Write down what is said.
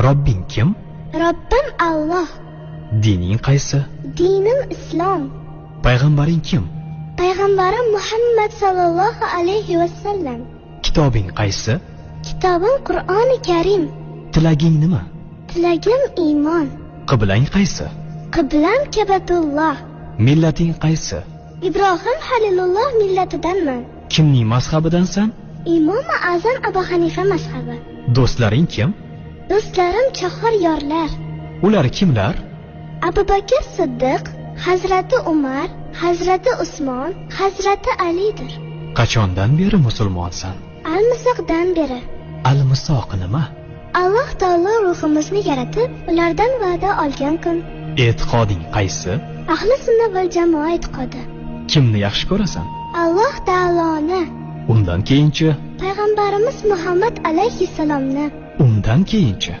Robbing kim? Robbim Alloh. Dining qaysi? Dinim Islom. Payg'ambaring kim? Payg'ambarim Muhammad sallallohu alayhi va sallam. Kitobing qaysi? Kitobim Qur'oni Karim. Tilaging nima? Tilagim iymon. Qiblang qaysi? Qiblam Kabatulloh. Millating qaysi? Ibrohim Halilulloh millatidanman. Kimning mazhabidansan? Imom Azam Abu Hanifa mazhabi. Do'stlaring kim? Do'stlarim chahar yorlar. Ular kimlar? Abu Bakr Siddiq, Hazrati Umar, Hazrati Usmon, Hazrati Alidir. Qachondan beri musulmonsan? Almisoqdan beri. Almisoq nima? Alloh taolo ruhimizni yaratib, ulardan va'da olgan kun. E'tiqoding qaysi? Ahli sunna val jamoa e'tiqodi. Kimni yaxshi ko'rasan? Alloh taoloni. Undan keyinchi? Payg'ambarimiz Muhammad alayhissalomni. Undan keyinchi?